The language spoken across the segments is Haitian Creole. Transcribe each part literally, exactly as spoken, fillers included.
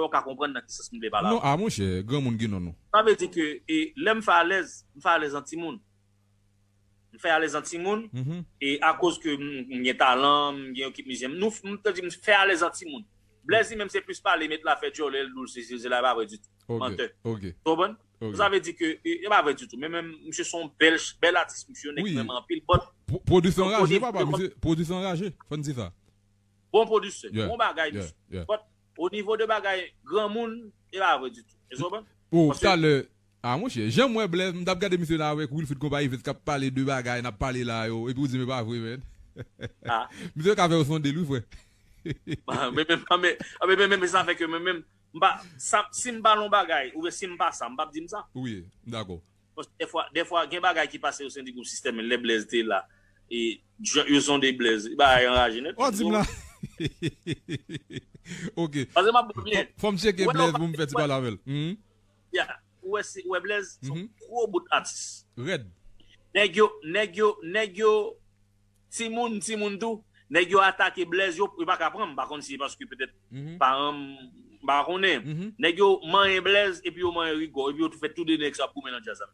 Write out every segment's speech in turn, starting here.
ou ka konprann nan ki sans m vle pale avè w. Non, a monchè, granmoun gen non nou. Sa vle di ke e, lè m fè alèz, m fè alèz an timoun. M fè alèz an timoun, e akoz ke m, m gen talan, m gen ekip mizisyen, nou, m te di m fè alèz an timoun. Blaze li menm se plis pale, met la fè djòlè, l dous, se, se, se la, e pa vre ditou. Mantè. Ou konprann? Sa vle di ke e, e pa vre ditou. Men menm, misye se yon bèl, bèl atis, misye nèk ki renmen anpil. But, pwodisè anraje, papa, misye, pwodisè anraje, fò n di sa. Bon pwodisè, bon bagay, misye. But, o nivo de bagay, granmoun, e pa vre ditou. Ou konprann? Oh, talè, a monchè, jan m wè Blaze, m t ap gade misye la avèk Wilfrid Konpayi Vens k ap pale de bagay n ap pale la yo, epi w di m e pa vre, menn. Misye ka fè w sonde l, wi, frè. Men, men, men, men, men, men sa fè ke mwen menm, m pa, sa, si m pa lon bagay, oubyen si m pa sa, m p ap di m sa. Wi, m dakò. Paske dèfwa, dèfwa, gen bagay ki pase yo sen di gwoup sistèm, men lè Blaze te la, e, yo sonde Blaze, bagay anraje nèt. Oh, di m la. Ok. Paske m ap bon byen. Fò m tcheke Blaze pou m fè ti pale avè l. Ya, ou wè, ou wè Blaze, se yon gwo bout atis. Rèd. Nèg yo, nèg yo, nèg yo, timoun, timoun tou, nèg yo atake Blaze, yo, yo pa ka pran m, m pa konn si se paske petèt paran m, m pa konnen. Nèg yo manyen Blaze, epi yo manyen Rigò, epi yo tou fè tou de nèg sa ap goumen nan djaz la.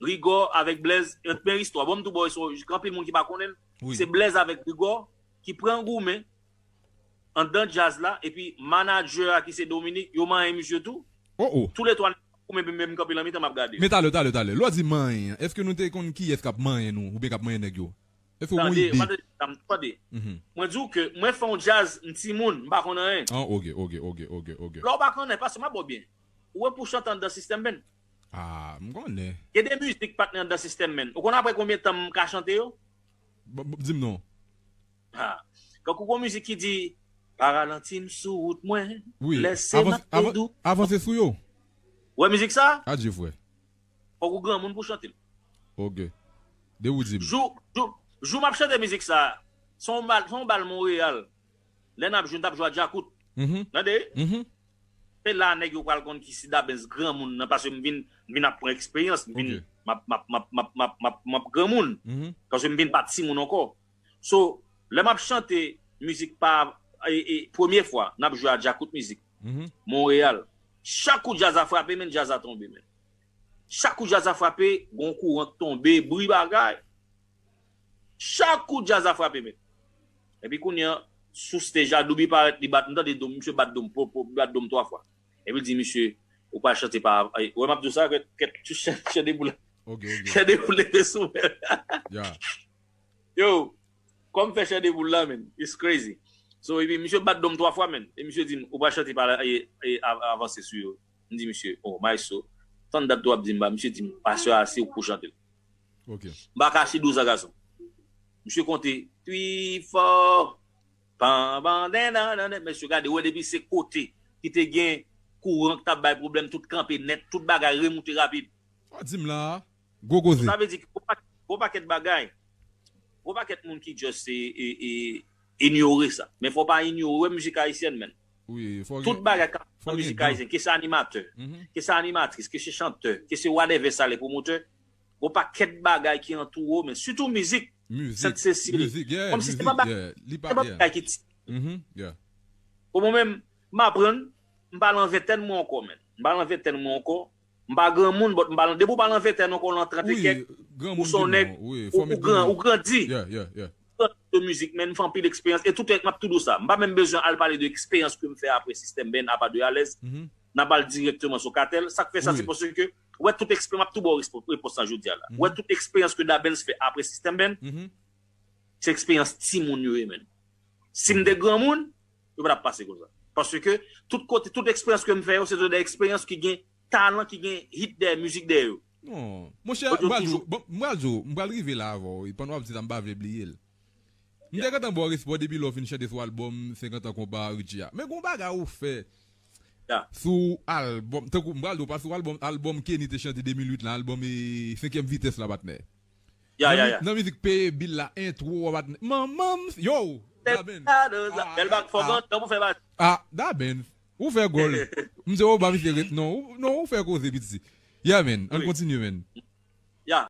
Rigò avèk Blaze, men istwa, bon, m tou ba w istwa, anpil moun ki pa konnen l, se Blaze avèk Rigò ki pran goumen anndan djaz la, epi manadjè a ki se Dominique, yo manyen misye tou. Oh, oh. Toulètwa, ou menm, menm kanpe nan mitan, m ap gade. Men talè, talè, talè. Lè w di manyen an, èske nou te konn kiyès k ap manyen nou, oubyen k ap manyen nèg yo? Èske w gen yon ide? Tande, tande, tande. Mwen di w ke mwen fè yon djaz, m timoun, m pa konn anyen. Ah, ok, ok, ok, ok, ok. Lè w pa konnen, paske m ap ba w byen. Ou wè pou chante anndan sistèm band. Ah, m konnen. Gen de mizik patnè anndan sistèm band. Ou konn apre konbyen tan m ka chante yo? Di m non. Ha. Kankou gon mizik ki di, pa ralanti m sou wout mwen, lèse m ap dou. Avanse sou yo. Ou wè mizik sa? Adye, frè. Fòk ou granmoun pou chante l. Ok. De ou di m. Jou, jou, jou m ap chante mizik sa, se yon bal, se yon bal Monreyal. Lè n ap jwe, n t ap jwe a Djakout. Tande? Se la nèg yo pral konn ki Sida Benz granmoun nan, paske m vin, m vin ap pran eksperyans, m vin, m ap, m ap, m ap, m ap, m ap, m ap, m ap granmoun. Paske m vin pa timoun ankò. So, lè m ap chante mizik pa, e, e, premye fwa, n ap jwe a Djakout Mizik, Monreyal. Chak kou djaz a frape, men djaz a tonbe, men. Chak kou djaz a frape, gon kouran k tonbe, bri bagay. Chak kou djaz a frape, men. Epi kounye an, sou stage la, Douby parèt, li bat, m tande do m, misye bat do m, pwòp, pwòp, li bat do m twa fwa. Epi l di misye, ou pral chante pa, ay, ou wè m ap di w sa, kèt, kèt, chè, chè de poul la. Ok, ok. Chè de poul leve sou mwen. Ya. Yo, kòm fè chè de poul la, man, it's crazy. So, epi misye bat do m twa fwa, man. E misye di m, ou pral chante pa la, e, e, av-, avanse sou yo. M di misye, oh, maestro, tann dat tou w ap di m ba. Misye di m, pa sè ase, ou pou chante l. Ok. M pa kache douz an gason. Misye konte, twi fò, pan, ban, den, nan, nan, nan. Mesye, gade, wè depi se kote ki te gen kouran ki t ap bay pwoblèm, tout kanpe nèt, tout bagay remoute rapid. Ou di m la, gwo koze. Sa vle di ke gwo pa-, gwo pakèt bagay, gwo pakèt moun ki just e, e, e, inyore sa. Men fò w pa inyore, wè mizik ayisyèn, man. Wi, fò gen, tout bagay k ap fè nan mizik ayisyen, ke se animatè, ke se animatris, ke se chantè, ke se whatever sa, le pwomotè, gon pakèt bagay ki antoure w, men sitou mizik, Sent Sesil. Mizik, yeah, kòmsi se pa ba-, yeah, li pa, se pa bagay ki ti. Bon, mwen menm, m aprann, m pa nan ventèn mwen ankò, man. M pa nan ventèn mwen ankò. M pa granmoun, but m pa nan, depi w pa nan ventèn ankò, w nan trant e kèk, ou se yon nèg, ou, ou gran, ou grandi. Yeah, yeah, yeah. Ou grandi de mizik, man, m fè anpil eksperyans. E tout, m ap tou di w sa. M pa menm bezwen al pale de eksperyans ke m fè apre Sistèm Band, apa de Alèz. N ap al dirèkteman sou Katèl. Sa k fè sa, se paske, wè, tout ekspe-, m ap tou ba w respo-, repons la jodi a la. Wè, tout eksperyans ke Da Benz fè apre Sistèm Band, se eksperyans timoun yo ye, man. Si m te granmoun, yo pa t ap pase konsa. Paske tout kote, tout eksperyans ke m fè yo, se de eksperyans ki gen talan, ki gen hit dèyè, mizik dèyè yo. Non. Monchè, m pral di w, bon, m pral di w, m pral rive la avè w, e pandan w ap di sa, m pa vle bliye l. M te gentan ba w respè w depi lè w fin chante sou albòm senkant an konpa Richie a. Men gon bagay ou fè sou albòm, tankou m pral di w pa sou albòm, albòm Kenny te chante de mil uit la, albòm e Senkyèm Vitès la, patnè. Ya, ya, ya. Nan mizik Peye Bil la, entwo a, patnè. Manman m, yo! Da Benz. Bèl bak, fò gen tan pou fè bak. Ah, Da Benz. Ou fè gòl. M di w ba misye ret. Non, ou, non, ou fè koze, piti. Yeah, man. Ann kontinye, man. Ya.